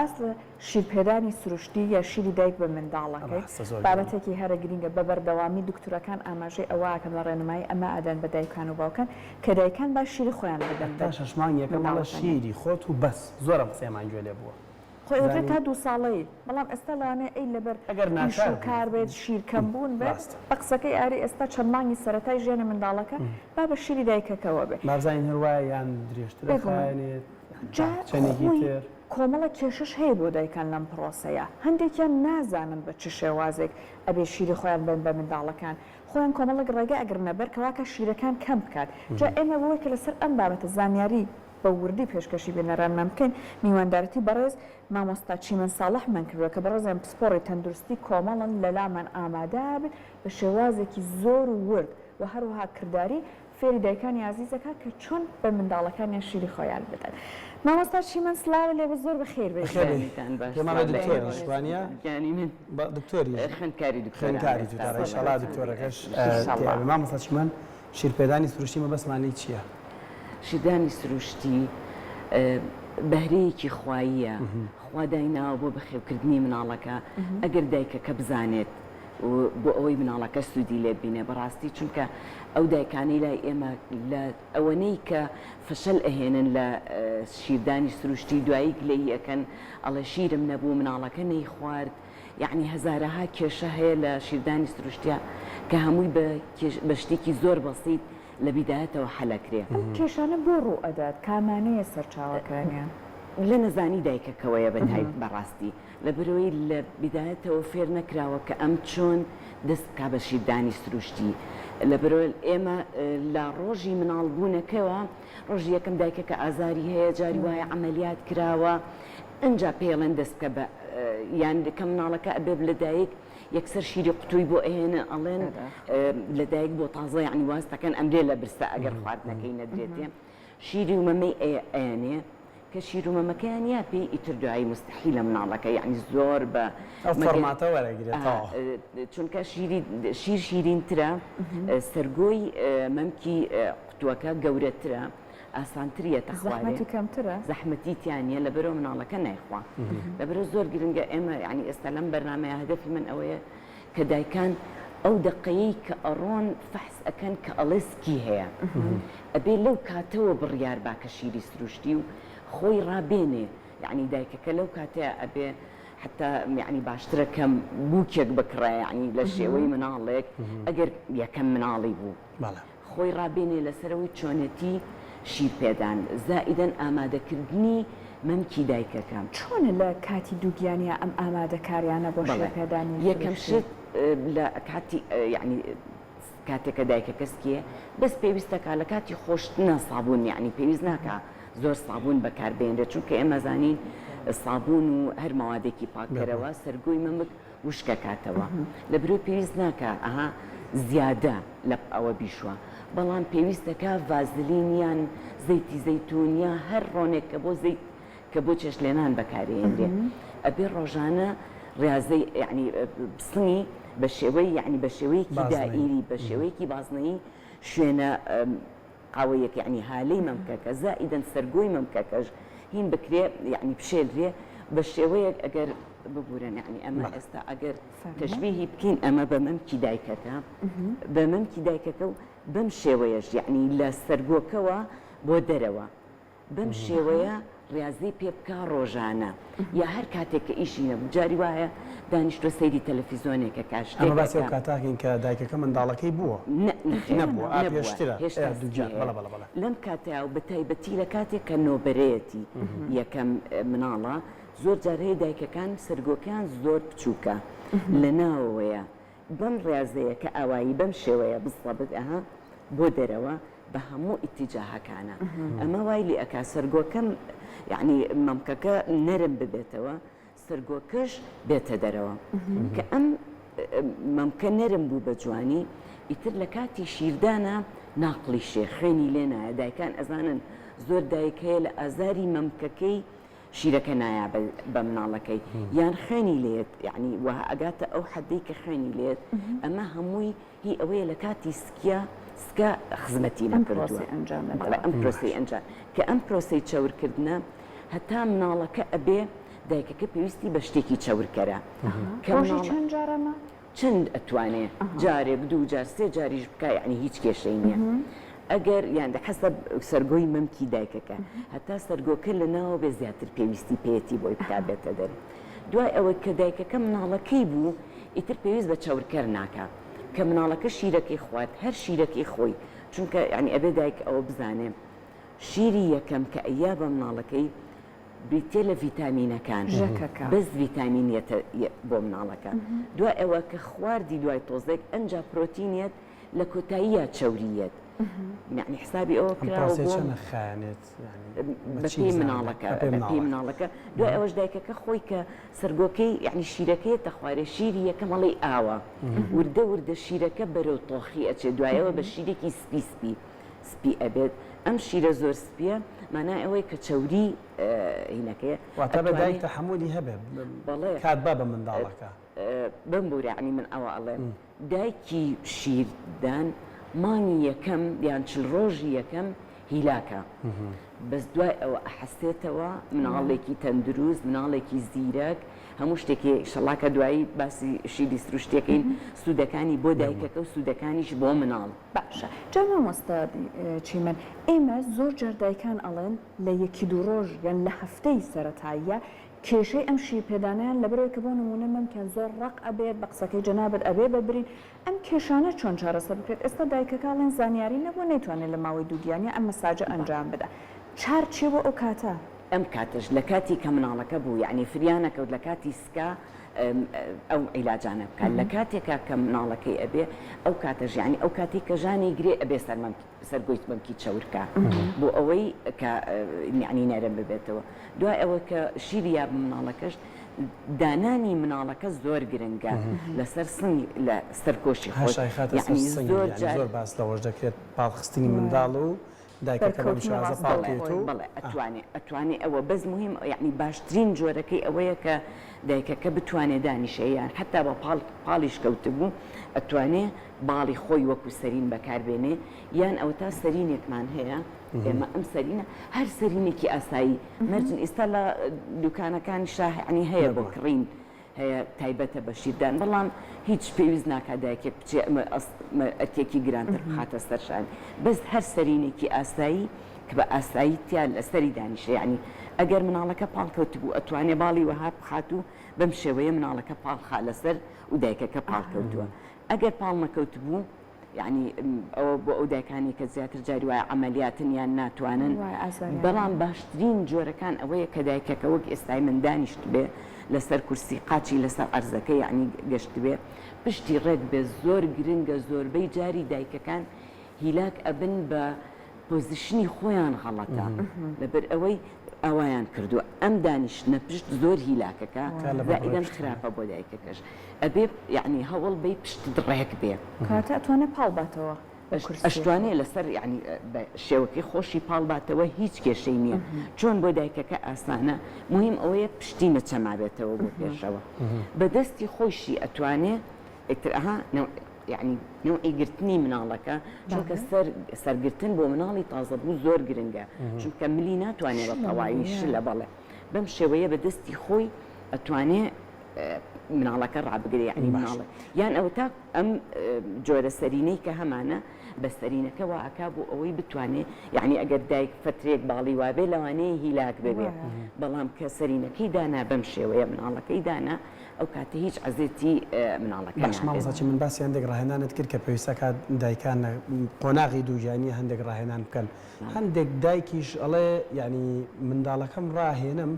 باس لە شیرپێدانی سروشتی یا شیری دایک بە منداڵەکەی بابەتێکی هەرە گرینگە بە بەردەوامی دکتورەکان ئاماژەی ئەوە ئەکەن و ڕێنمایی ئەمە ئەدەن بە دایکان و باوکان کە دایکان با شیری خۆیان بدەن بە هەتا شەش مانگ یەکەم ئەڵێ منداڵەکانیان. شیری خۆت و بەس زۆر ئەم قسەیەمان گوێ لێ بووە. خۆی ئەوترێت زانین. تا دوو ساڵەیی بەڵام ئێستا لەوانەیە ئەی لەبەر ئەگەر ئیش ناچار و بووی. کار بێت شیر کەم بوون بێت ڕاستە. بە قسەکەی ئاری ئێستا چەند مانگی سەرەتای ژیانی منداڵەکە با بە شیری دایکەکەوە بێ. با بزانین هەر وایە یان درێژتر بێگومان. ئەخایەنێت یان جا تا چەندێکی خۆی تر. کۆمەڵێک کێشەش هەیە بۆ دایکان لەم پڕۆسەیە، هەندێکیان نازانن بە چ شێوازێک ئەبێ شیری خۆیان بەن بە منداڵەکان، خۆیان کۆمەڵێک ڕێگە ئەگرنە بەر کە واکا شیرەکان کەم بکات، جا ئێمە بۆوەی کە لەسەر ئەم بابەتە زانیاری بە وردی پێشکەشی بینەرانمان بکەین میواندارەتی بەڕێز مامۆستا چیمەن ساڵحمان کردوە کە بەڕێزیان پسپۆڕی تەندروستی کۆمەڵن لەلامان ئامادە بن بە شێوازێکی زۆر ورد و هەروەها کرداری فێری دایکانی ئازیز ئەکا کە چۆن بە منداڵەکانیان شیری خۆیان بدەن. مامۆستا چیمەن سڵاوت لێبێ زۆر بەخێر بێی. بەخێر بێی. گیانتان باش پێمان بڵێ سڵاو لە دکتۆریش ئێوەش. وانیە؟ گیانی من. بە دکتۆریش. خوێندکاری دکتۆرام خوێندکاری ئێستا. دکتۆرا بەڵێ ئیشەڵا دکتۆرەکەش ئیشەڵا. تێ مامۆستا چیمەن شیرپێدانی سروشتی مەبەستمان لێی چییە؟ شیردانی سروشتی بەهرەیەکی خواییە، خوا دایناوە بۆ بەخێوکردنی مناڵەکە ئەگەر دایکەکە بزانێت و بۆ ئەوەی مناڵەکە سوودی لێ ببینێ بەڕاستی چونکە ئەو دایکانەی لای ئێمە لە ئەوەنەی کە فەشەل ئەهێنن لە شیردانی سروشتی دوایی گلەیی ئەکەن ئەڵێ شیرم نەبوو مناڵەکە نەیخوارد یەعنی هەزارەها کێشە هەیە لە شیردانی سروشتیا کە هەمووی بە بە شتێکی زۆر بەسیت لە بیدایەتەوە حەل ئەکرێ. ئەم کێشانە بۆ ڕوو ئەدات؟ کامانەیە سەرچاوەکانیان؟ لە نەزانی دایکەکەوەیە بە تایب بەڕاستی لەبەرئەوەی لە بیدایەتەوە فێر نەکراوە کە ئەم چۆن دەست بکا بە شیردانی سروشتی لەبەرئەوەی ئێمە لە ڕۆژی مناڵ بوونەکەوە ڕۆژی یەکەم دایکەکە ئازاری هەیە جاری وایە عەمەلیات کراوە ئنجا پێیەڵێن دەست بکە بە یان کە مناڵەکە ئەبێ لە دایک یەکسەر شیری قوتووی بۆ ئەهێنن ئەڵێن لە دایک بۆ تازە یانی واز دەکەن ئەمرێ لە برسا ئەگەر خواردنەکەی نەدرێتێ شیری و مەمەی ئەیەنێ کە شیر و مەمەکەیان یا پێی ئیتر دوایی موستەحیلە مناڵەکە یانی زۆر بە ئەو فۆرماتە وەرەگرێت تەواو. چونکە شیری شیر شیرینترە سەرگۆی مەمکی قوتووەکە گەورەترە ئاسانتر یەتە خوارێ زەحمەتی کەمترە؟ زەحمەتی تیا نیە لەبەرئەوە مناڵەکە نایخوا لەبەرئەوە زۆر گرنگە ئێمە یانی ئێستا لەم بەرنامەیە هەدەفی من ئەوەیە کە دایکان ئەو دەقەیەی کە ئەڕۆن فەحس ئەکەن کە ئەڵێ سکی هەیە ئەبێ لەو کاتەوە بڕیار با کە شیری سروشتی و خۆی ڕابێنێ یانی دایکەکە لەو کاتەیا ئەبێ حەتا یانی باشترە کە بووکێک بکڕێ یانی لە شێوەی مناڵێک ئەگەر یەکەم مناڵی بوو. خۆی ڕابێنێ لەسەرەوەی چۆنێتی شیر پێدان زائیدەن ئامادەکردنی مەمکی دایکەکە. چۆنە لە کاتی دووگیانیا ئەم ئامادەکاریانە بۆ بەڵێ شیر پێدانی یەکەم سروشتی؟ شت لە کاتی یانی کاتێک کە دایکەکە سکیە بەس پێویستە کا لە کاتی خۆشتنە سابوون یانی پێویست ناکا زۆر سابوون بەکار بێنرێت چونکە ئێمە زانین سابوون و هەر مەوادێکی پاککەرەوە سەرگۆی مەمک وشکەکاتەوە لەبرۆی پێویست ناکا ئەها زیادە لە ئەوە بیشوا بەڵام پێویستەکا ڤازلین یان زەیتی زەیتون یا هەر ڕۆنێک کە بۆ زەیت کە بۆ چێشتلێنان بەکارێنرێ ئەبێ ڕۆژانە ڕیازەی یعنی سنگی بە شێوەی یعنی بە شێوەیەکی دائیری بە شێوەیەکی بازنەیی شوێنە قاوەیەک یەعنی هالەی مەمکەکە زائیدەن سەرگۆی مەمکەکەش هین بکرێ یەعنی بشێلرێ بە شێوەیەک ئەگەر ببورن یەعنی ئەمە ئێستا ئەگەر تەشبیهی بکەین ئەمە بە مەمکی دایکەکە بە مەمکی دایکەکە و بەم شێوەیەش یەعنی لە سەرگۆکەوە بۆ دەرەوە بەم شێوەیە ڕیازەی پێ بکا ڕۆژانە یا هەر کاتێک کە ئیشی نەبوو جاری وایە دانیشتوە سەیری تەلەفیزۆنێک ئەکا شتێک ئەمە باسی ئەو ئەکا. کاتە ئەکەین کە دایکەکە منداڵەکەی بووە؟ نە نەخێر نەبووە ئا نەبووە پێشترە هێشتا ئێ سکی دووگیان هەیە بەڵێ بەڵێ بەڵێ. لەم کاتەیا و بەتایبەتی لە کاتێک کە نۆبەرەیەتی یەکەم مناڵە زۆر جار هەیە دایکەکان سەرگۆکەیان زۆر بچووکە لە ناوەوەیە بەم ڕیازەیە کە ئاوایی بەم شێوەیە بزەبت ئەها بۆ دەرەوە بە هەموو ئیتیجاهەکانە ئەمە وای لێ ئەکا سەرگۆکە یەعنی مەمکەکە نەرم ببێتەوە سەرگۆکەش بێتە دەرەوە کە ئەم مەمکە نەرم بوو بە جوانی ئیتر لە کاتی شیردانە ناقڵیشێ خوێنی لێ نایە دایکان ئەزانن زۆر دایک هەیە لە ئازاری مەمکەکەی شیرەکە نایا بە مناڵەکەی یان خوێنی لێت یعنی وە ئەگاتە ئەو حەدەی کە خوێنی لێت ئەمە هەمووی هی ئەوەیە لە کاتی سکیا سکە خزمەتی ئەم نەکردووە پرۆسەی ئەنجام بەڵێ نەداوە. ئەم پرۆسەی ئەنجام کە ئەم پرۆسەی چەورکردنە هەتا مناڵەکە ئەبێ. دایکەکە پێویستی بە شتێکی چەورکەرە کە ڕۆژی مناڵە چەند جار ئەمە؟ چەند ئەتوانێ جارێک دوو جار سێ جاریش بکا یەعنی هیچ کێشەی نییە ئەگەر یان حەسەب سەرگۆی مەمکی دایکەکە هەتا سەرگۆکە لە ناوە بێ زیاتر پێویستی پێیەتی بۆی بکا بێتە دەر دوای ئەوەی کە دایکەکە مناڵەکەی بوو ئیتر پێویست بە چەورکەر ناکا کە مناڵەکە شیرەکەی خوارد هەر شیرەکەی خۆی چونکە یەعنی ئەبێ دایک ئەوە بزانێ شیری یەکەم کە ئەیا بە مناڵەکەی بریتیە لە ڤیتامینەکان ژەکەکە. بەس ڤیتامین یەتە بۆ مناڵەکە دوای ئەوە کە خواردی دوای تۆزێک ئەنجا پرۆتین یەت لە کۆتاییا چەوری یەت یەعنی حسابی ئەوە ئەم کراوە پرۆسەیە بۆ چەنە خایەنێت یانی بە چی بەپێی بزانرێت مناڵەکە بەپێی بەپێی مناڵەکە مناڵەکە دوای ئەوەش دایکەکە خۆی کە سەرگۆکەی یەعنی شیرەکەی یەتە خوارێ شیری یەکەم ئەڵێی ئاوە وردە وردە شیرەکە بەرەو تۆخی ئەچێ دوایەوە بە شیرێکی سپی سپی سپی ئەبێت ئەم شیرە زۆر سپیە مانای ئەوەیە کە چەوری هینەکەیە واتە بە دایک ئەتوانێ تەحەمولی هەبێ بەڵێ کات با بە منداڵەکە. بمبورە یەعنی من ئەوە ئەڵێم دایکی شیر دان مانگی یەکەم یان چل ڕۆژی یەکەم هیلاکە بەس دوای ئەوە ئەحەسێتەوە مناڵێکی تەندروست مناڵێکی زیرەک هەموو شتێکی ئیشەڵا کە دوایی باسی شیری سروشتیەکەین سوودەکانی بۆ دایکەکە و سوودەکانیش بۆ مناڵ. باشە جا مامۆستا چیمەن ئێمە زۆر جار دایکان ئەڵێن لە یەکی دوو ڕۆژ یان لە هەفتەی سەرەتاییە کێشەی ئەم شیر پێدانەیان لەبەرئەوەی کە بۆ نموونە مەمکیان زۆر ڕەق ئەبێت بە قسەکەی جەنابت ئەبێ بە برین ئەم کێشانە چۆن چارەسەر بکرێت ئێستا دایکەکە ئەڵێن زانیاری نەبووە نەیتوانێت لە ماوەی دووگیانیا ئەم مەساجە ئەنجام بدا چار چیە بۆ ئەو کاتە؟ ئەم کاتەش لە کاتی کە مناڵەکە بوو یەعنی فریا نەکەوت لە کاتی سکا ئەو عیلاجانە بکات لە کاتێکا کە مناڵەکەی ئەبێ ئەو کاتەش یەعنی ئەو کاتەی کە ژانی گرێ ئەبێ سەر مەمکی سەر گۆی مەمکی چەور کا بۆ ئەوەی کە یەعنی نەرم ببێتەوە دوای ئەوە کە شیری یا مناڵەکەش دانانی مناڵەکە زۆر گرنگە لەسەر سنگ لە سەر کۆشی خۆت هاشای خاتە سەر یەعنی سنگی زۆر یەعنی جار زۆر باس لەوەش دەکرێت پاڵخستنی منداڵ و دایکەکە بەم بەرکەوتنی شێوازە پاڵ ڕاستەوخۆی. کەوێت و بەڵێ ئا. ئەتوانێ ئەتوانێ ئەوە بەس موهیم یەعنی باشترین جۆرەکەی ئەوەیە کە دایکەکە بتوانێ دانیشێ یان حەتا بە پاڵ پاڵیش کەوتبوو ئەتوانێ باڵی خۆی وەکو سەرین بەکار بێنێ یان ئەوەتا سەرینێکمان هەیە ئێمە ئەم سەرینە هەر سەرینێکی ئاسایی مەرجن ئیستا لە دوکانەکانیشا یەعنی هەیە بۆ بێگومان. کڕین هەیە تایبەتە بە شیردان بەڵام هیچ پێویست ناکات دایکێک بچێ ئەمە ئەرکێکی گرانتر بخاتە سەر شانی بەس هەر سەرینێکی ئاسایی کە بە ئاسایی تیا لەسەری دانیشێ یانی ئەگەر مناڵەکە پاڵکەوتبوو ئەتوانێ باڵی وەها بخات و بەم شێوەیە مناڵەکە پاڵ خا لەسەر و دایکەکە پاڵ کەوتووە ئەگەر پاڵ نەکەوتبوو یەعنی ئەوە بۆ ئەو دایکانەی کە زیاتر جاری وایە عەمەلیاتن یان ناتوانن وایە ئازاریان بەڵام هەیە. باشترین جۆرەکان ئەوەیە کە دایکەکە وەک ئێستای من دانیشتبێ لەسەر کورسی قاچی لەسەر عەرزەکە یەعنی گەشتبێ پشتی ڕێک بێ زۆر گرنگە زۆربەی جاری دایکەکان هیلاک ئەبن بە position ی خۆیان غەڵەتە لەبەر ئەوەی ئاوایان کردووە ئەم دانیشتنە پشت زۆر هیلاکەکە کار لە بەر ڕێک زائیدەن پشتە. خراپە بۆ دایکەکەش ئەبێ یەعنی هەوڵ بەی پشتت ڕێک بێ. کەواتە ئەتوانێ پاڵ باتەوە بە کورسیەکەی. ئەشتوانێ لەسەر یەعنی بە شێوەکەی خۆشی پاڵ باتەوە هیچ کێشەی نییە چۆن بۆ دایکەکە ئاسانە موهیم ئەوەیە پشتی نەچەمابێتەوە بۆ پێشەوە بە دەستی خۆیشی ئەتوانێ ئیتر ئەها نەوع یەعنی نەوعی گرتنی مناڵەکە چونکە سەر سەرگرتن بۆ مناڵی تازەبوو زۆر گرنگە چونکە ملی ناتوانێ بە شلە تەواوی ملی شلە بەڵێ بەم شێوەیە بە دەستی خۆی ئەتوانێ مناڵەکە ڕابگرێ یەعنی باش. مناڵە یان ئەوەتا ئەم جۆرە سەرینەی کە هەمانە بە سەرینەکە وا ئەکا بۆ ئەوەی بتوانێ یەعنی ئەگەر دایک فەترەیەک باڵی وابێ لەوانەیە هیلاک ببێ وایە. بەڵام کە سەرینەکەی دانا بەم شێوەیە مناڵەکەی دانا ئەو کاتە هیچ عەزێتی مناڵەکە باش نابێت. مامۆستا چیمەن باسی هەندێک ڕاهێنانت کرد کە پێویستە کات دایکان لە قۆناغی دووگیانی هەندێک ڕاهێنان بکەن هەندێک دایکیش ئەڵێ یانی منداڵەکەم ڕاهێنم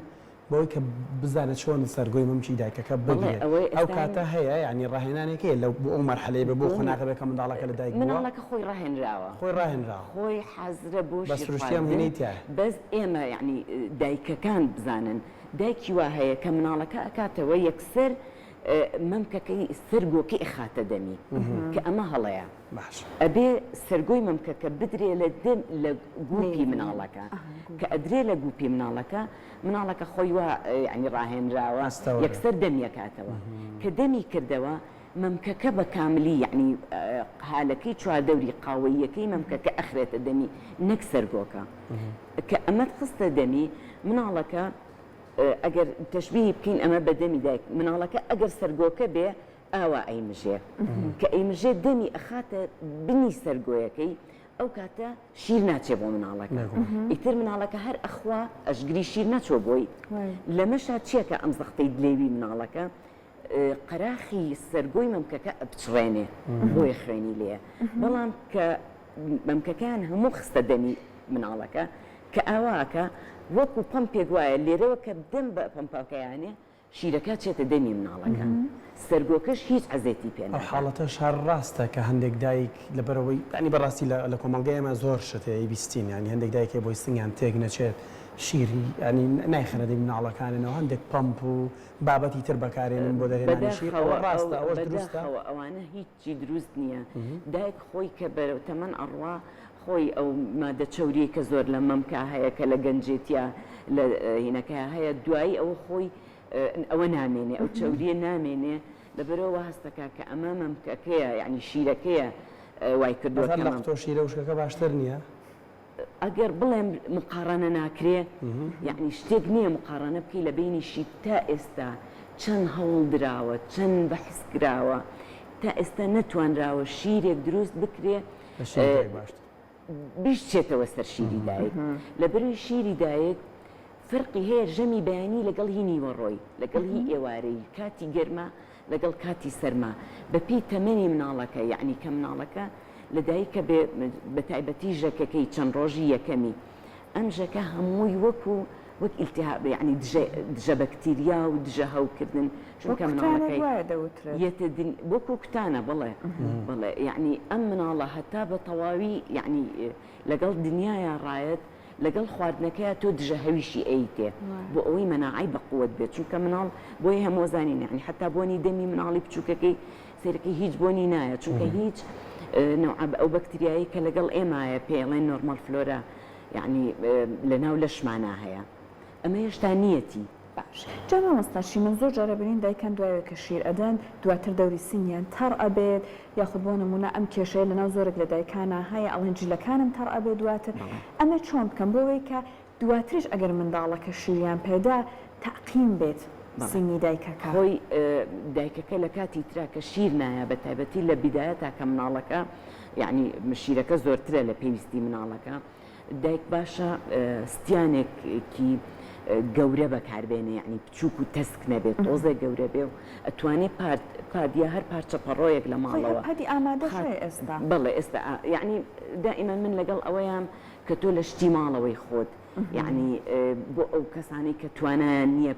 بەوەی کە بزانێت چۆن سەرگۆی مەمکی دایکەکە بەڵێ بگرێت ئەوەی ئەو ئێستا کاتە هەیە یانی ڕاهێنانێک هەیە لەو بۆ ئەو مەرحەلەیە بێ بۆ بۆ قۆناغە بێ کە منداڵەکە لە دایک بووە مناڵەکە خۆی ڕاهێنراوە خۆی ڕاهێنراوە خۆی حازرە بۆ بە شیر سروشتی ئەم خواردن هینەی تیایە. بەس ئێمە یانی دایکەکان بزانن دایکی وا هەیە کە مناڵەکە ئەکاتەوە یەکسەر مەمکەکەی سەرگۆکەی ئەخاتە دەمی کە ئەمە هەڵەیە باشە. ئەبێ سەرگۆی مەمکەکە بدرێ لە دەم لە گوپی لێوی مناڵەکە ئەها کە گوپی. ئەدرێ لە گوپی مناڵەکە مناڵەکە خۆی وا یانی ڕاهێنراوە هەستەوەرە. یەکسەر دەمی ئەکاتەوە کە دەمی کردەوە مەمکەکە بە کاملی یانی هالەکەی چواردەوری قاوەییەکەی مەمکەکە ئەخرێتە دەمی نەک سەرگۆکە کە ئەمەت خستە دەمی مناڵەکە. ئەگەر تەشبیهی بکەین ئەمە بە دەمی دایک مناڵەکە ئەگەر سەرگۆکە بێ ئاوا ئەیمژێ کە ئەیمژێ دەمی ئەخاتە بنی سەرگۆیەکەی ئەو کاتە شیر ناچێ بۆ مناڵەکە ئیتر مناڵەکە هەر ئەخوا ئەشگری شیر نەچۆ بۆی لەمەشا چیەکە ئەم زەختەی لێوی مناڵەکە قەراخی سەرگۆی مەمکەکە ئەپچڕێنێ بۆیە خوێنی لێیە بەڵام کە مەمکەکەیان هەموو خستە دەمی مناڵەکە کە ئاوا ئەکا وەکو پەمپێک وایە لێرەوە کە دەم بە پەمپەکەیانێ شیرەکە چێتە دەمی مناڵەکە سەرگۆکەش هیچ عەزێتی پێ ئەو نادا. حاڵەتەش هەر ڕاستە کە هەندێک دایک لەبەرئەوەی یانی بەڕاستی لە لە کۆمەڵگای ئێمە زۆر شت هەیە ئەیبیستین یانی هەندێک دایک هەیە بۆی سنگیان تێک نەچێت شیری یانی نایخەنە دەمی مناڵەکانیانەوە هەندێک پەمپ و بابەتی تر بەکارێنن بۆ دەرهێنانی شیر بەداخەوە ئەوە ئەو ڕاستە ئەوەش دروستە؟ بەداخەوە ئەوانە هیچی دروست نییە دایک خۆی کە بەرەو تەمەن ئەڕوا خۆی ئەو مادە چەوریەی کە زۆر لە مەمکا هەیە کە لە گەنجێتیا لە هینەکەیا هەیە دوایی ئەوە خۆی ئەوە نامێنێ ئەو چەوریە نامێنێ لەبەرئەوە وا هەستەکا کە ئەمە مەمکەکەیە یانی شیرەکەیە وای کردووە بەس هەر کە لە مەم قوتۆ شیرە وشکەکە باشتر نییە؟ ئەگەر بڵێم مقاڕەنە ناکرێ یەعنی شتێک نییە مقاڕەنە بکەی لە بەینی شیر تا ئێستا چەند هەوڵ دراوە چەند بەحس کراوە تا ئێستا نەتوانراوە شیرێک دروست بکرێ لە شیری دایک باشتر. بیشچێتەوە سەر شیری دایک لەبەروی شیری دایک فەرقی هەیە ژەمی بەیانی لەگەڵ هی نیوەڕۆی لەگەڵ هی ئێوارەی کاتی گەرما لەگەڵ کاتی سەرما بەپێی تەمەنی مناڵەکە یەعنی کە مناڵەکە لە دایکە بێ بە تایبەتی ژەکەکەی چەند ڕۆژی یەکەمی ئەم ژەکە هەمووی وەکو وەک ئیلتیهاب یەعنی دژە دژە بەکتیریا و دژە هەوکردن وەک چونکە کوتانێک مناڵەکەی وایە دەوترێت. یەتە دن وەکو کوتانە بەڵێ بەڵێ یەعنی ئەم مناڵە هەتا بە تەواوی یەعنی لەگەڵ دنیایا ڕایەت لەگەڵ خواردنەکەیا تۆ دژە هەویشی ئەیتێ بۆ ئەوەی مەناعەی بە قوەت بێت چونکە مناڵ بۆیە هەموو زانین یەعنی حەتا بۆنی دەمی مناڵی بچوکەکەی سەیرەکەی هیچ بۆنی نایە چونکە هیچ نەوعە ئەو بەکتریایەی کە لەگەڵ ئێمایە پێی ئەڵێن نۆرماڵ فلۆرا یەعنی لەناو لەشمانا هەیە ئەمە هێشتا نییەتی. باش جا مامۆستا شیمەن زۆر جار ئەبینین دایکان دوایەوەی کە شیر ئەدەن دواتر دەوری سنگیان تەڕ ئەبێت یاخود بۆ نمونە ئەم کێشەیە لەناو زۆرێک لە دایکانا هەیە ئەڵێن جلەکانم تەڕ ئەبێت دواتر ئەمە چۆن بکەم بۆ وەی کە دواتریش ئەگەر منداڵەکە شیریان پێدا تەعقیم بێت سنگی دایکەکە. خۆی دایکەکە لە کاتی ترا کە شیر نایە بە تایبەتی لە بیدایەتا کە مناڵەکە یەعنی شیرەکە زۆرترە لە پێویستی مناڵەکە دایک باشە ستیانێکی گەورە بەکاربێنێ یعنی بچووک و تەسک نەبێت تۆزێک گەورە بێ و ئەتوانێ پارت pad یا هەر پارچە پەڕۆیەک لە ماڵەوە pad ی ئامادەش هەیە ئێستا. بەڵێ ئێستا یعنی دائیمەن من لەگەڵ ئەوەیام کە تۆ لە شتی ماڵەوەی خۆت یعنی بۆ ئەو کەسانەی کە توانایان نییە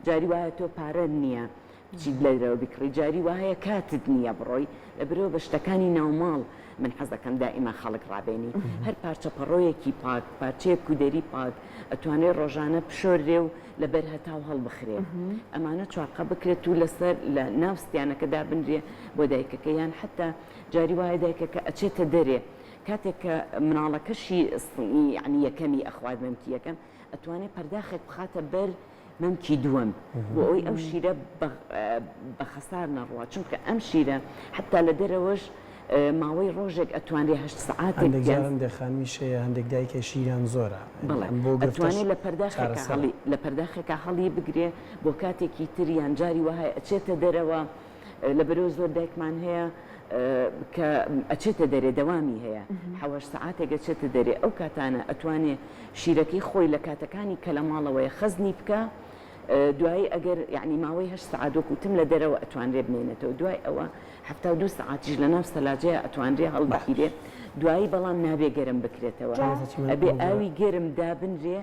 جاری وایە تۆ پارەت نییە بچیت لەرەوە بیکڕی جاری واهەیە کاتت نییە بڕۆی لەبرەوە بە شتەکانی ناوماڵ من حەزەکەم دائیما خەڵک ڕابێنی هەر پارچە پەڕۆیەکی پاک پارچەیەک کودەری پاک ئەتوانێ ڕۆژانە بشۆررێ و لەبەر هەتاو هەڵبخرێ ئەمانە چوارقە بکرێت و لەسەر لە ناو ستیانەکە دابنرێ بۆ دایکەکە یان حەتا جاری وایە دایکەکە ئەچێتە دەرێ کاتێک کە مناڵەکەشی یعنی یەکەمی ئەخوات مەمکی یەکەم ئەتوانێ پەرداخێک بخاتە بەر مەمکی دووەم بۆ ئەوەی ئەو شیرە بە خەسار نەڕوا چونکە ئەم شیرە حتا لە دەرەوەش ماوەی ڕۆژێک ئەتوانرێ هەشت سەعاتێک هەندێک جار هەندێک خانمیش هەیە هەندێک دایک هەیە شیریان زۆرە بەڵێ بۆ گرفتەش ئەتوانێ لە پەرداخێکا چارەسەرە. هەڵی لە پەرداخێکا هەڵی بگرێ بۆ کاتێکی تر یان جاری وەهای ئەچێتە دەرەوە لەبەرئەوە زۆر دایکمان هەیە کە ئەچێتە دەرێ دەوامی هەیە حەوەش سەعاتێک ئەچێتە دەرێ ئەو کاتانە ئەتوانێ شیرەکەی خۆی لە کاتەکانی کە لە ماڵەوەیە خەزنی بکا دوایی ئەگەر یعنی ماوەی هەشت سەعات وەکو وتم لە دەرەوە ئەتوانرێ بمێنێتەوە دوای ئەوە 72 سەعاتیش لە ناو سەلاجەیە ئەتوانرێ هەڵبگیرێ دوایی بەڵام نابێ گەرم بکرێتەوە ئەبێ ئاوی گەرم دابنرێ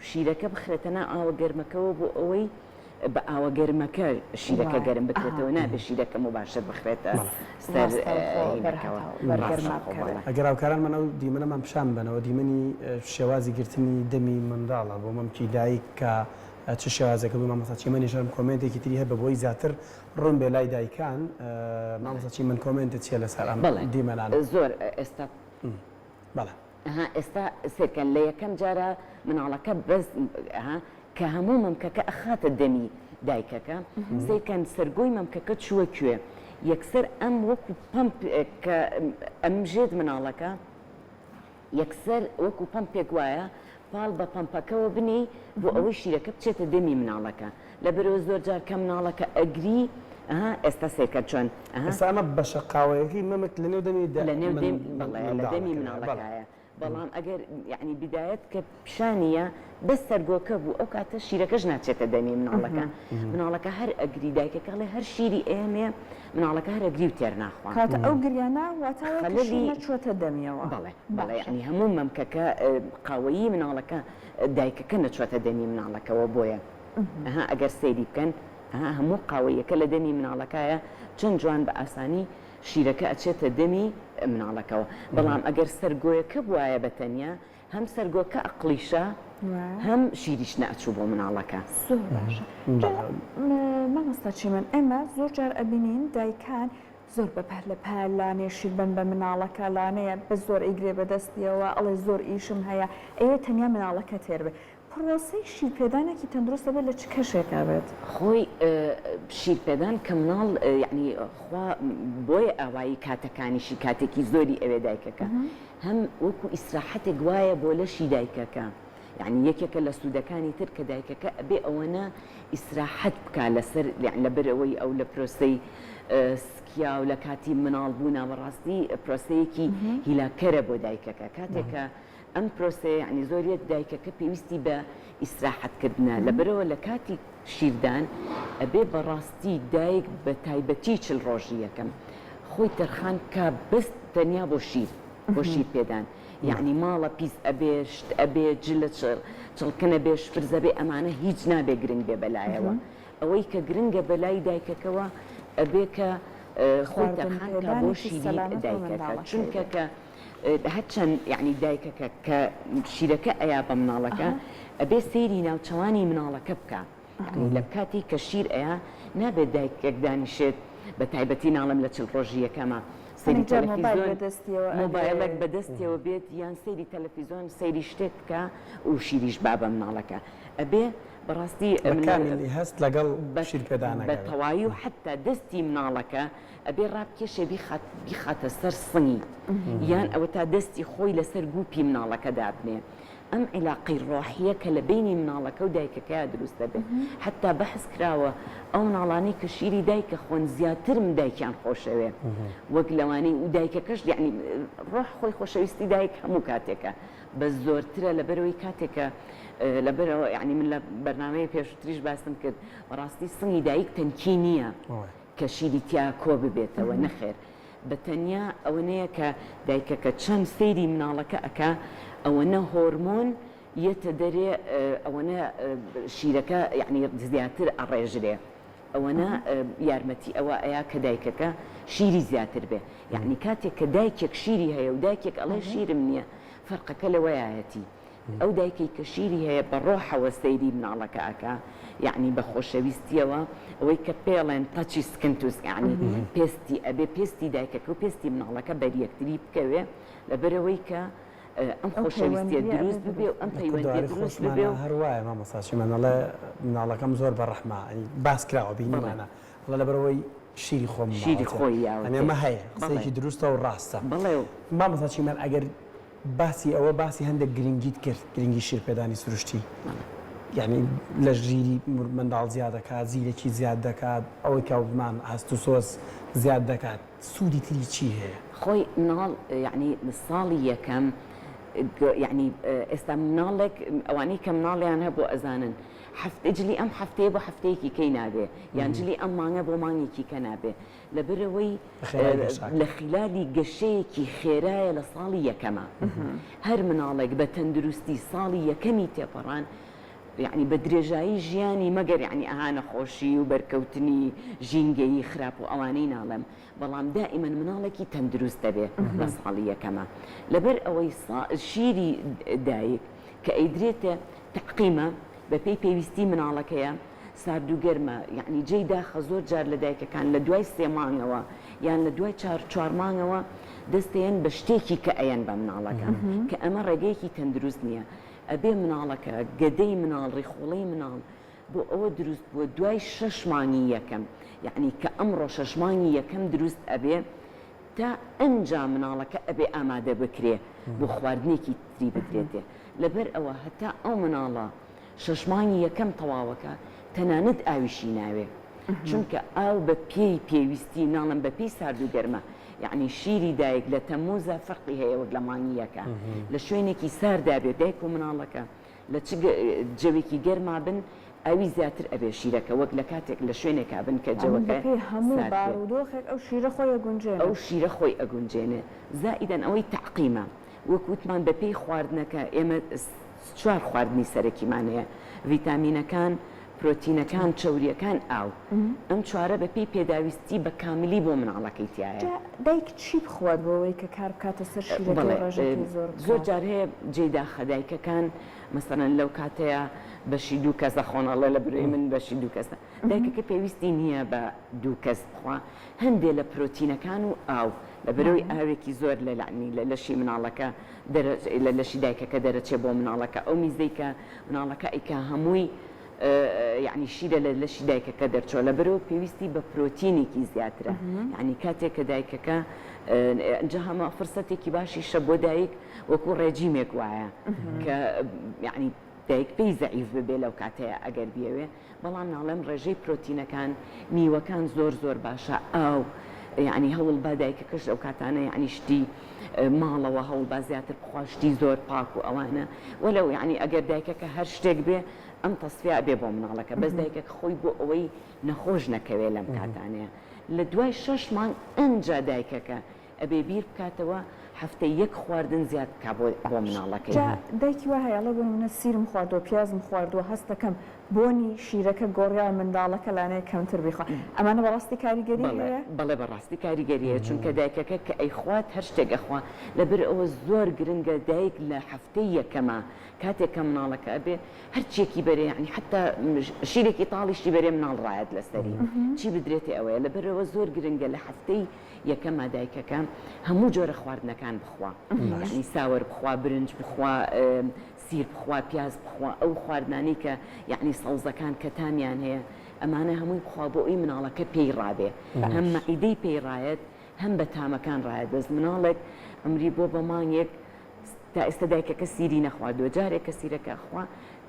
شیرەکە بخرێتە ناو ئاوە گەرمەکەوە بۆ ئەوەی بە ئاوە گەرمەکە شیرەکە گەرم بکرێتەوە نابێ شیرەکە موباشر بخرێتە سەر هینەکەوە ڕاستەوخۆ بەڵێ. ئەگەر هاوکارانمان ئەو دیمەنەمان پیشان بەنەوە دیمەنی شێوازی گرتنی دەمی منداڵە بۆ مەمکی دایک کە چ شێوازێکە بوو مامۆستا چیمەنیش هەرم comment ێکی تری هەبێ بۆی زیاتر ڕوون بێ لای دایکان مامۆستا چیمەن comment ت چیە لەسەر ئەم بەڵێ دیمەنانە؟ زۆر ئێستا بەڵێ. ئەها ئێستا سەیرکەن لە یەکەم جارا مناڵەکە بەس ئەها کە هەموو مەمکەکە ئەخاتە دەمی دایکەکە سەیرکەن سەرگۆی مەمکەکە چووە کوێ یەکسەر ئەم وەکو پەمپ کە ئەمژێت مناڵەکە یەکسەر وەکو پەمپێک وایە. پاڵ بە پەمپەکەوە بنێی بۆ ئەوەی شیرەکە بچێتە دەمی مناڵەکە لەبەرئەوە زۆر جار کە مناڵەکە ئەگری ئەها ئێستا سەیرکە چۆن ئەها. ئێستا ئەمە بەشە قاوەیەکەی مەمک لەنێو دەمی لەنێو دەمی بەڵێ لە دەمی مناڵەکایە بەڵام ئەگەر یەعنی بیدایەت کە پیشانی یا بەس سەرگۆکە بوو ئەو کاتە شیرەکەش ناچێتە دەمی مناڵەکە مناڵەکە هەر ئەگری دایکەکە ئەڵێ هەر شیری ئەیەمێ مناڵەکە هەر ئەگری و تێر ناخوا. کەواتە ئەو گریانە واتە ئەوەیە کە شیر خەلەلی نەچووەتە دەمیەوە. بەڵێ بەڵێ باشە. یەعنی هەموو مەمکەکە قاوەیی مناڵەکە دایکەکە نەچووەتە دەمی مناڵەکەوە بۆیە ئەها ئەگەر سەیری بکەن ئەها هەموو قاوەییەکە لە دەمی مناڵەکایە چەند جوان بە ئاسانی شیرەکە ئەچێتە دەمی مناڵەکەوە بەڵام ئەگەر سەرگۆیەکە بوایە بە تەنیا هەم سەرگۆکە ئەقڵیشە هەم شیریش نەئەچوو بۆ مناڵەکە. زۆر باشە جا مامۆستا چیمەن ئێمە زۆر جار ئەبینین دایکان زۆر بە پەلە لانەیە شیر بەن بە مناڵەکە لانەیە بە زۆر ئەیگرێ بە دەستیەوە ئەڵێ زۆر ئیشم هەیە ئەیەوێ تەنیا مناڵەکە تێر بێ پڕۆسەی شیرپێدانێکی تەندروست دەبێت لە چ کەشێکا بێت؟ خۆی شیرپێدان کە مناڵ یەعنی خوا بۆیە ئاوایی کاتەکانیشی کاتێکی زۆری ئەوێ دایکەکە هەم وەکو ئیسراحەتێک وایە بۆ لەشی دایکەکە یەعنی یەکێکە لە سوودەکانی تر کە دایکەکە ئەبێ ئەوەنە ئیسراحەت بکا لەسەر یەعنی لەبەرئەوەی ئەو لە پرۆسەی سکیا و لە کاتی مناڵ بوونا بەڕاستی پرۆسەیەکی هیلاککەرە بۆ دایکەکە کاتێک کە ئەم پرۆسەیە یەعنی زۆریەک دایکەکە پێویستی بە ئیسراحەت کردنە لەبەرئەوە لە کاتی شیردان ئەبێ بەڕاستی دایک بە تایبەتی چل ڕۆژی یەکەم خۆی تەرخان بکا بەس تەنیا بۆ شیر بۆ شیر پێدان یەعنی ماڵە پیس ئەبێ شت ئەبێ جلە چڵکن ئەبێ شپرز ئەبێ ئەمانە هیچ نابێ گرنگ بێ بەلایەوە ئەوەی کە گرنگە بەلای دایکەکەوە ئەبێ کە خۆی خواردن تەرخان کا بۆ پێدانێکی شیری سەلامەت بۆ دایکەکە منداڵەکەی چونکە بێت. کە هەرچەند یەعنی دایکەکە کە شیرەکە ئەیا بە مناڵەکە ئەبێ سەیری ناوچەوانی مناڵەکە بکا یەعنی لە کاتی کە شیر ئەیا نابێت دایکێک دانیشێت بە تایبەتی ناڵێم لە چل ڕۆژی یەکەما سەیری هەنێک جار مۆبایل تەلەفیزۆن بەدەستیەوە مۆبایلێک ئەبێ. بەدەستیەوە بێت یان سەیری تەلەفیزۆن سەیری شتێک بکا و شیریش با بە مناڵەکە ئەبێ بەڕاستی بە من کامیلی هەست لەگەڵ بە شیر بە پێدانەکە بێت. تەواوی و حەتا دەستی مناڵەکە ئەبێ ڕابکێشێ بیخات بیخاتە سەر سنگی یان ئەوەتا دەستی خۆی لەسەر گوپی مناڵەکە دابنێ ئەم عیلاقەی ڕۆحیە کە لە بەینی مناڵەکە و دایکەکەیا دروست دەبێ حەتا بەحس کراوە ئەو مناڵانەی کە شیری دایکە خۆن زیاتر دایکیان خۆشەوێ وەک لەوانەی و دایکەکەش یەعنی ڕۆح خۆی خۆشەویستی دایک هەموو کاتێکە بەس زۆرترە لەبەرئەوەی کاتێکە لەبەرئەوە یەعنی من لە بەرنامەیە پێشووتریش باسم کرد بەڕاستی سنگی دایک تەنکی نییە کە شیری تیا کۆ ببێتەوە نەخێر بە تەنیا ئەوەنەیە کە دایکەکە چەند سەیری مناڵەکە ئەکا ئەوەنە هۆرمۆن یەتە دەرێ ئەوەنە شیرەکە یەعنی زیاتر ئەڕێژرێ ئەوەنە یارمەتی ئەوە ئەیا کە دایکەکە شیری زیاتر بێ یەعنی کاتێک کە دایکێک شیری هەیە و دایکێک ئەڵێ شیرم نییە فەرقەکە لەوەیایەتی ئەو دایکەی کە شیری هەیە بە ڕۆحەوە سەیری مناڵەکە ئەکا یەعنی بە خۆشەویستیەوە ئەوەی کە پێڵێن touchy skin to یەعنی پێستی ئەبێ پێستی دایکەکە و پێستی مناڵەکە بەر یەکتری بکەوێ لەبەرئەوەی کە ئەم ئەو خۆشەویستیە پەیوەندییە ئەبێ دروست ببێ دروست و ئەم لە بێ. پەیوەندیە کوردەواری دروست خۆشمانا ببێ و هەر وایە مامۆستا چیمەن ئەڵێ مناڵەکەم زۆر بە ڕەحمە یانی باس کراوە بەڵێ بینیمانە ئەڵێ لەبەرئەوەی شیری خۆم شیری ماوەتێ خۆی یانی یاوەتێ ئەمە هەیە بەڵێ قسەیەکی دروستە و ڕاستە بەڵێ و. مامۆستا چیمەن ئەگەر باسی ئەوە باسی هەندێک گرنگیت کرد گرنگی شیرپێدانی سروشتی یعنی لە ژیری منداڵ زیاد دەکات زیرەکی زیاد دەکات ئەوەی کە وتمان هەست و سۆز زیاد دەکات سوودی تری چی هەیە؟ خۆی مناڵ یعنی ساڵی یەکەم یعنی ئێستا مناڵێک ئەوانەی کە مناڵیان هەبوو ئەزانن هەفتە جلی ئەم هەفتەیە بۆ هەفتەیەکی کەی نابێ یان جلی ئەم مانگە بۆ مانگێکی کە نابێ لەبەرئەوەی لە خیلالی گەشەیەکی خێرایە لە ساڵی یەکەما هەر مناڵێک بە تەندروستی ساڵی یەکەمی تێپەڕان یەعنی بە درێژایی ژیانی مەگەر یەعنی ئەها نەخۆشی و بەرکەوتنی ژینگەیی خراپ و ئەوانەی ناڵێم بەڵام دائیمەن مناڵێکی تەندروست دەبێ لە ساڵی یەکەما لەبەر ئەوەی شیری دایک کە ئەیدرێتێ تەعقیمە بەپێی پێویستی مناڵەکەیە سارد و گەرمە یەعنی جێی داخە زۆر جار لە دایکەکان لە دوای سێ مانگەوە یان لە دوای چار چوار مانگەوە دەستەیەن بە شتێکی کە ئەیەن بە مناڵەکە کە ئەمە ڕێگەیەکی تەندروست نییە ئەبێ مناڵەکە گەدەی مناڵ ڕیخۆڵەی مناڵ بۆ ئەوە دروست بووە دوای شەش مانگی یەکەم یەعنی کە ئەمڕۆ شەش مانگی یەکەم دروست ئەبێ تا ئەنجا مناڵەکە ئەبێ ئامادە بکرێ. بۆ خواردنێکی تری بدرێتێ لەبەر ئەوە هەتا ئەو مناڵە شەش مانگی یەکەم تەواوەکا تەنانەت ئاویشی ناوێ چونکە ئاو بە پێی پێویستی ناڵێم بە پێی سارد و گەرمە یەعنی شیری دایک لە تەمموزا فەرقی هەیە وەک لە مانگی یەکا لە شوێنێکی ساردا بێ دایک و مناڵەکە لە چ جەوێکی گەرما بن ئاوی زیاتر ئەبێ شیرەکە وەک لە کاتێک لە شوێنێکا بن کە یانی جەوەکە بەپێی هەموو سارد بێ. بارودۆخێک ئەو شیرە خۆی ئەگونجێنێ. ئەو شیرە خۆی ئەگونجێنێ زائیدەن ئەوەی تەعقیمە وەک وتمان بەپێی خواردنەکە ئێمە چوار خواردنی سەرەکیمان هەیە، ڤیتامینەکان، پرۆتینەکان، چەورییەکان، ئاو. ئەم چوارە بەپێی پێداویستی بە کاملی بۆ مناڵەکەی تیایە. جا دایک چی بخوات بۆ ئەوەی کە کار بکاتە سەر شیرەکەی بەڵێ ڕێژەکەی زۆر زۆر بکات؟ جار هەیە جێی داخە دایکەکان مەسەلەن لەو کاتەیا بەشی دوو کەس ئەخۆن ئەڵێ لە برۆی من بەشی دوو کەسە دایکەکە پێویستی نییە بە دوو کەس بخوا هەندێ لە پرۆتینەکان و ئاو لەبەرئەوەی ئاوێکی زۆر لە لەعنی لە لەشی مناڵەکە دەرە لە لەشی دایکەکە دەرەچێ بۆ مناڵەکە ئەو میزەی کە مناڵەکە ئەیکا هەمووی یەعنی شیرە لە لەشی دایکەکە دەرچوە لەبەرئەوە پێویستی بە پرۆتینێکی زیاترە یەعنی کاتێک کە دایکەکە ئینجا هەمە فرسەتێکی باشیشە بۆ دایک وەکو ڕێجیمێک وایە کە یەعنی دایک پێی زەعیف ببێ لەو کاتەیە ئەگەر بیەوێ بەڵام ناڵێم ڕێژەی پرۆتینەکان میوەکان زۆر زۆر باشە ئاو یەعنی هەوڵ با دایکەکەش ئەو کاتانە یەعنی شتی ماڵەوە هەوڵ با زیاتر بخوا شتی زۆر پاک و ئەوانە وەلەو یەعنی ئەگەر دایکەکە هەر شتێک بێ ئەم تەسفیە ئەبێ بۆ مناڵەکە بەس دایکەکە خۆی بۆ ئەوەی نەخۆش نەکەوێ لەم کاتانەیە لە دوای شەش مانگ ئەنجا دایکەکە ئەبێ بیر بکاتەوە هەفتەی یەک خواردن زیاد بکا بۆ بۆ مناڵەکەی. جا دایکی وا هەیە ئەڵێ بۆ نمونە سیرم خواردووە پیازم خواردووە هەست دەکەم بۆنی شیرەکە گۆڕیاوە منداڵەکە لانەیە کەمتر بیخوا ئەمانە بەڕاستی کاریگەری بەڵێ هەیە؟ بەڵێ بەڕاستی کاریگەری هەیە چونکە دایکەکە کە ئەیخوات هەر شتێک ئەخوا لەبەر ئەوە زۆر گرنگە دایک لە هەفتەی یەکەما کاتێک کە مناڵەکە ئەبێ هەرچیەکی بەرێ یانی حەتا شیرێکی تاڵیشی بەرێ مناڵ ڕایەت لەسەری چی بدرێتێ ئەوەیە لەبەرئەوە زۆر گرنگە لە هەفتەی یەکەما دایکەکە هەموو جۆرە خواردنەکان بخوا یانی ساوەر بخوا برنج بخوا سیر بخوا پیاز بخوا ئەو خواردنانەی کە یانی سەوزەکان کە تامیان هەیە ئەمانە هەمووی بخوا بۆ ئەوی مناڵەکە پێی ڕابێ هەم مەعیدەی پێی ڕایەت هەم بە تامەکان ڕایەت بەس مناڵێک عومری بۆ بە مانگێک تا ئێستا دایکەکە سیری نەخواردووە جارێک کە سیرەکە ئەخوا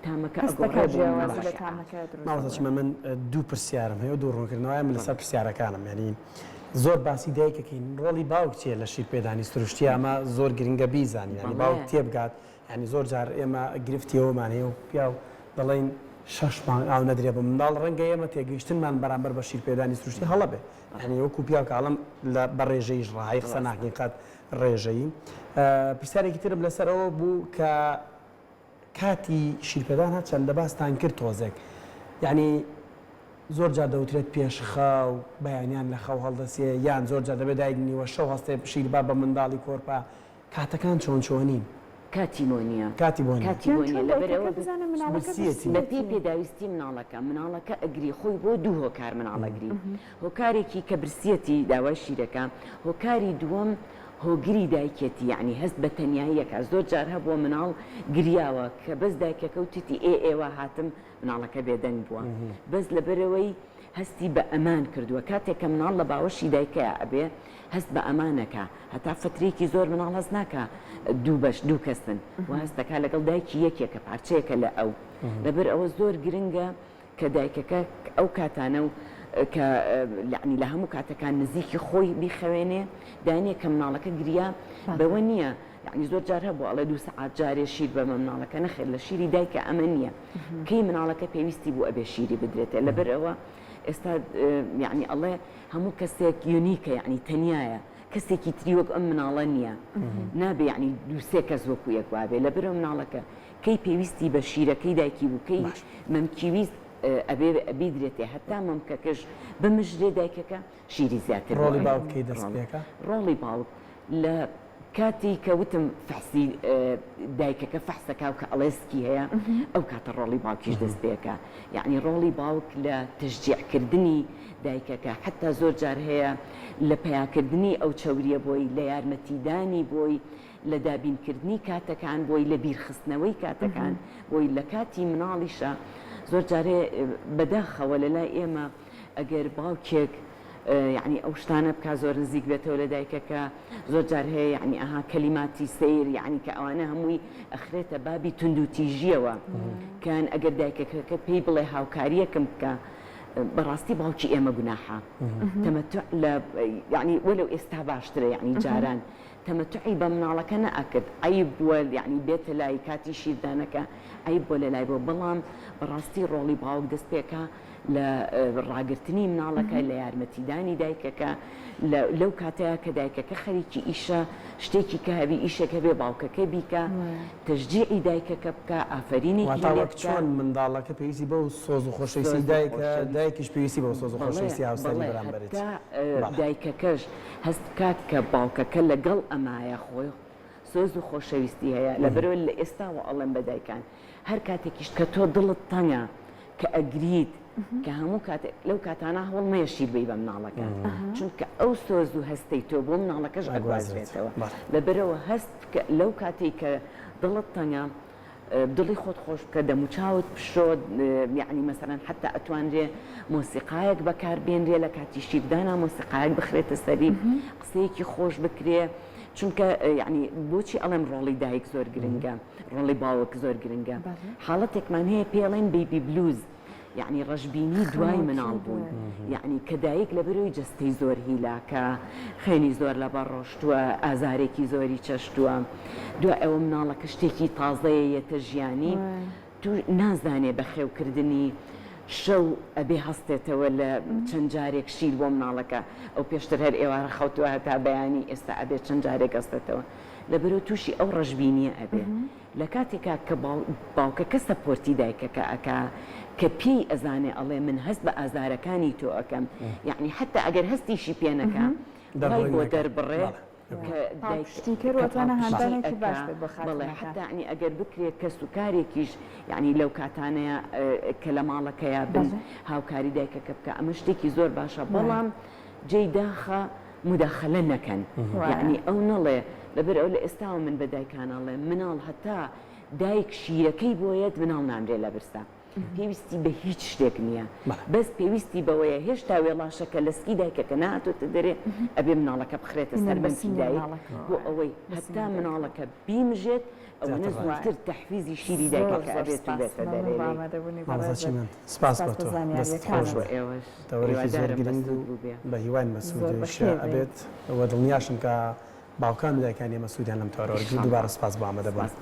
تامەکە هەستەکە ئەگۆڕێ بۆ جیاوازی لە مناڵەکە. تامەکە دروست مامۆستا دەبێت. چیمەن من دوو پرسیارم هەیە و دوو ڕوونکردنەوەیە من لەسەر پرسیارەکانم یانی زۆر باسی دایک ئەکەین ڕۆڵی باوک چیە لە شیر پێدانی سروشتی ئەمە زۆر گرنگە بیزانین یانی بەڵێ. باوک تێبگات یانی زۆر جار ئێمە گرفتی ئەوەمان هەیە و پیاو دەڵێین شەش مانگ ئاو نەدرێ بە منداڵ ڕەنگە ئێمە تێگەیشتنمان بەرامبەر بە شیر پێدانی سروشتی هەڵە بێ یانی وەکو پیاو کە ئەڵێم لە بە ڕێژەیش ڕەهایی قسە ڕاستە. ناکەین قەت ڕێژەیی. پرسیارێکی ترم لەسەر ئەوە بوو کە کاتی شیرپێدان هەرچەندە باستان کرد تۆزێک یانی زۆر جار دەوترێت پێش خەو بەیانیان لە خەو هەڵدەسێ یان زۆر جار دەبێت دایک نیوە شەو هەستێ شیر با بە منداڵی کۆرپە کاتەکان چۆن چۆنین؟ کاتی بۆ نییە. کاتی بۆ نییە. کاتی یان بۆ نییە چۆن لەبەر دایکەکە ئەوە بزانێ مناڵەکە برسیەتی. بەپێی برسیەتی؟ پێداویستی مناڵەکە مناڵەکە ئەگری خۆی بۆ دوو هۆکار مناڵ ئەگری هۆکارێکی کە برسیەتی داوای شیرەکە، هۆکاری دووەم هۆگری دایکیەتی یەعنی هەست بە تەنیایی ئەکا زۆر جار هەبووە مناڵ گریاوە کە بەس دایکەکە وتیتی ئێ ئێوە هاتم مناڵەکە بێدەنگ بووە بەس لەبەرئەوەی هەستی بە ئەمان کردووە کاتێک کە مناڵ لە باوەشی دایکەیا ئەبێ هەست بە ئەمان ئەکا هەتا فەترەیەکی زۆر مناڵ هەست ناکا دوو بەش دوو کەسن و هەست دەکا لەگەڵ دایکی یەکێکە پارچەیەکە لە ئەو لەبەرئەوە زۆر گرنگە کە دایکەکە ئەو کاتانە و کە یەعنی لە هەموو کاتەکان نزیکی خۆی بیخەوێنێ دانیە کە مناڵەکە گریا بەوە نییە یەعنی زۆر جار هەبوو ئەڵێ دوو سەعات جارێ شیر بەمە مناڵەکە نەخێر لە شیری دایکە ئەمە نییە کەی مناڵەکە پێویستی بوو ئەبێ شیری بدرێتێ لەبەر ئەوە ئێستا یەعنی ئەڵێ هەموو کەسێک unique ە یەعنی تەنیایە کەسێکی تری وەک ئەم مناڵە نییە نابێ یەعنی دوو سێ کەس وەکو یەک وابێ لەبەر ئەو مناڵەکە کەی پێویستی بە شیرەکەی دایکی بوو کەی مەمکی ویست ئەبێ بیدرێتێ هەتا مەمکەکەش بمژرێ دایکەکە شیری زیاتر بۆ ڕۆڵی ئەبێ. باوک کەی دەست پێکا؟ ڕۆڵی باوک لە کاتی کە وتم فەحسی دایکەکە فەحسەکا و کە ئەڵێ سکی هەیە ئەو کاتە ڕۆڵی باوکیش دەست پێکا یەعنی ڕۆڵی باوک لە تەشجیع کردنی دایکەکە حەتا زۆر جار هەیە لە پەیاکردنی ئەو چەوریە بۆی لە یارمەتیدانی بۆی لە دابینکردنی کاتەکان بۆی، لە بیرخستنەوەی کاتەکان بۆی، لە کاتی مناڵیشا زۆر جارێ بەداخەوە لە لای ئێمە ئەگەر باوکێک یەعنی ئەو شتانە بکا زۆر نزیک بێتەوە لە دایکەکە زۆر جار هەیە یەعنی ئەها کەلیماتی سەیر یەعنی کە ئەوانە هەمووی ئەخرێتە بابی توندوتیژیەوە کان ئەگەر دایکەکەکە پێی بڵێ هاوکاریەکم بکە بەڕاستی باوکی ئێمە گوناحە تەمەتع لە یەعنی وەلو ئێستا باشترە یەعنی جاران تەمەتوعی بە مناڵەکە نەئەکرد عەیب بووە یەعنی بێتە لای کاتی شیردانەکە عەیب بووە لەلای بووە بەڵام بەڕاستی ڕۆڵی باوک دەست پێکا لە ڕاگرتنی مناڵەکە لە یارمەتیدانی دایکەکە لە لەو کاتەیا کە دایکەکە خەریکی ئیشە شتێکی کە هەبی ئیشێک هەبێ باوکەکە بیکا تەشجیعی دایکەکە بکا ئافەرینێکی واتا لێ وەک بکا. چۆن منداڵەکە پێویستی بەو سۆز و خۆشەویستی سۆز و دایکە خۆشەویستی دایکیش پێویستی بەو سۆز و بەڵێ خۆشەویستی هاوسەری بەڵێ بەرامبەرێتی هەتا بەڵێ. دایکەکەش هەست بکات کە باوکەکە لەگەڵ ئەمایە خۆی سۆز و خۆشەویستی هەیە لەبەرئەوە لە ئێستاوە ئەڵێم بە دایکان هەر کاتێکیش کە تۆ دڵت تەنگە کە ئەگریت کە هەموو کاتێک لەو کاتانە هەوڵ مەیە شیر بەی بە مناڵەکە چونکە ئەو سۆز و هەستەی تۆ بۆ مناڵەکەش ئەگوازرێتەوە لەبەرئەوە هەست بکە لەو کاتەی کە دڵت تەنگە دڵی خۆت خۆش بکە دەموچاوت بشۆ یەعنی مەسەلەن حەتا ئەتوانرێ مۆسیقایەک بەکار بێنرێ لە کاتی شیردانا مۆسیقایەک بخرێتە سەری قسەیەکی خۆش بکرێ چونکە یەعنی بۆچی ئەڵێم ڕۆڵی دایک زۆر گرنگە ڕۆڵی باوک زۆر گرنگە حاڵەتێکمان هەیە پێڵێن baby blues یەعنی ڕەشبینی دوای مناڵ بوون یەعنی کە دایک لەبەرەوەی جەستەی زۆر هیلاکە خوێنی زۆر لەبەر ڕۆشتووە ئازارێکی زۆری چەشتووە دوای ئەوە مناڵەکە شتێکی تازەیە یەتە ژیانی تو نازانێ بەخێوکردنی شەو ئەبێ هەستێتەوە لە چەند جارێک شیر بۆ مناڵەکە ئەو پێشتر هەر ئێوارە خەوتووە هەتا بەیانی ئێستا ئەبێ چەند جارێک هەستێتەوە لەبەرەوە تووشی ئەو ڕەشبینیە ئەبێ لە کاتێکا کە باوکەکە support ی دایکەکە ئەکا کە پێی ئەزانێ ئەڵێ من هەست بە ئازارەکانی تۆ ئەکەم یەعنی حەتا ئەگەر هەستیشی پێ نەکا وای بۆ دەربڕێ کە دایک پاڵپشتیکەر و کە ئەتوانێ پاڵپشتی هاندانێکی ئەکا باش بێت بۆ بەڵێ خاتوونەکە. حەتا یەعنی ئەگەر بکرێ کەس و کارێکیش یەعنی لەو کاتانەیا کە لە ماڵەکەیا بن بەڵێ. هاوکاری دایکەکە بکا ئەمە شتێکی زۆر باشە وایە. بەڵام جێی داخە موداخەلە نەکەن وایە. یەعنی ئەو نەڵێ لەبەر ئەوە لە ئێستاوە من بە دایکان ئەڵێم مناڵ هەتا دایک شیرەکەی بۆ یەت مناڵ نامرێ لە برسا پێویستی بە هیچ شتێک نییە بەس پێویستی بەوەیە هێشتا وێڵاشەکە لە سکی دایکەکە نەهاتۆتە دەرێ ئەبێ مناڵەکە بخرێتە سەر مەمکی دایک بۆ ئەوەی هەتا مناڵەکە بیمژێت ئەوەنە زووتر تەحفیزی شیری دایکەکە ئەبێت و بێتە دەرێ لێی. مامۆستا چیمەن سپاس بۆ تۆ دەستت خۆش بێت تەوەرێکی زۆر گرنگ و بە هیواین بە سوودیش ئەبێت و دڵنیاشم کە باوکان و دایکانی ئێمە سوودیان لەم تەوەرە وەرگرت دووبارە سپاس بۆ ئامادەبوونت.